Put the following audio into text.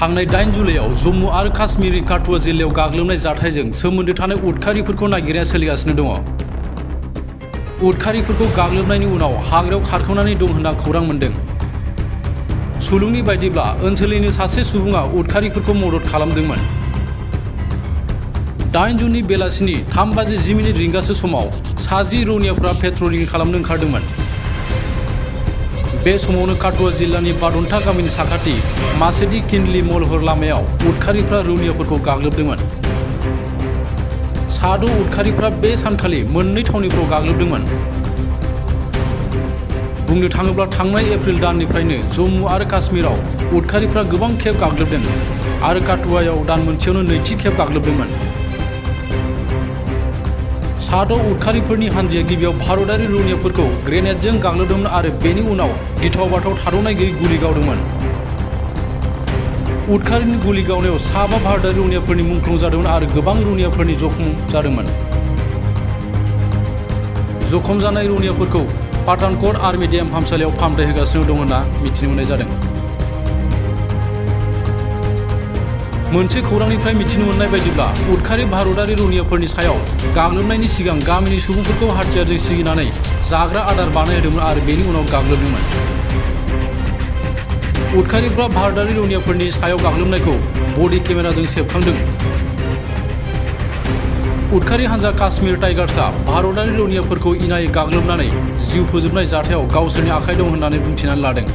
थांनाय 8 जुलाइआव जम्मु आरो काश्मीरनि काठुआ जिल्लायाव गाग्लोबनाय जाथायजों सोमोन्दो थानाय उदखारिफोरखौ नागिरनाया सोलिगासिनो दङ। उदखारिफोरखौ गाग्लोबनायनि उनाव हाग्रायाव खारखोमानानै दं होनना खौरां मोन्दों। सुलुंनि बायदिब्ला ओनसोलनिनो सासे सुबुङा उदखारिफोरखौ मदद खालामदोंमोन। 8 जुननि बेलासिनि 3:10 रिंगासो समाव 10 रौनियाफोरा पेट्रलिं खालामनो ओंखारदोंमोन। बे समावनो काठुआ जिल्लानि बादन्था गामिनि साखाथि मासेदि किनलि मलहर लामायाव उदखारिफ्रा रौनियाफोरखौ गाग्लोबदोंमोन। 6 उदखारिफ्रा बे सानखालि मोननै थावनिफ्राव गाग्लोबदोंमोन। बुंनो थाङोब्ला थांनाय एप्रिल दाननिफ्रायनो जम्मु आरो काश्मीराव उदखारिफ्रा गोबां खेब गाग्लोबदों आरो काठुआयाव दान मोनसेयावनो नैथि खेब गाग्लोबदोंमोन। 6 उदखारिफोरनि हानजाया गिबियाव भारतारि रौनियाफोरखौ ग्रेनेडजों गाग्लोबदोंमोन आरो बेनि उनाव गिथाव बाथाव थाद'नाय गैयै गुलि गावदोंमोन। उदखारिनि गुलि गावनायाव 5 भारतारि रौनियाफोरनि मुंख्लं जादोंमोन आरो गोबां रौनियाफोरनि जखम जादोंमोन। जखम जानाय रौनियाफोरखौ पाठानकोट आर्मी देहा फाहामसालियाव फाहामथाय होगासिनो दं होनना मिथिनो मोननाय जादों। मोनसे खौरांनिफ्राय मिथिनो मोननाय बायदिब्ला उदखारि भारतारि रौनियाफोरनि सायाव गाग्लोबनायनि सिगां गामिनि सुबुंफोरखौ हाथियारजों सिगिनानै जाग्रा आदार बानायहोदोंमोन आरो बेनि उनाव गाग्लोबदोंमोन। उदखारिफ्रा भारतारि रौनियाफोरनि सायाव गाग्लोबनायखौ बडि केमेराजों सेबखांदों। उदखारि हानजा काश्मीर टाइगार्सआ भारतारि रौनियाफोरखौ इनायै गाग्लोबनानै जिउ फोजोबनाय जाथायाव गावसोरनि आखाइ दं होननानै बुंथिनानै लादों।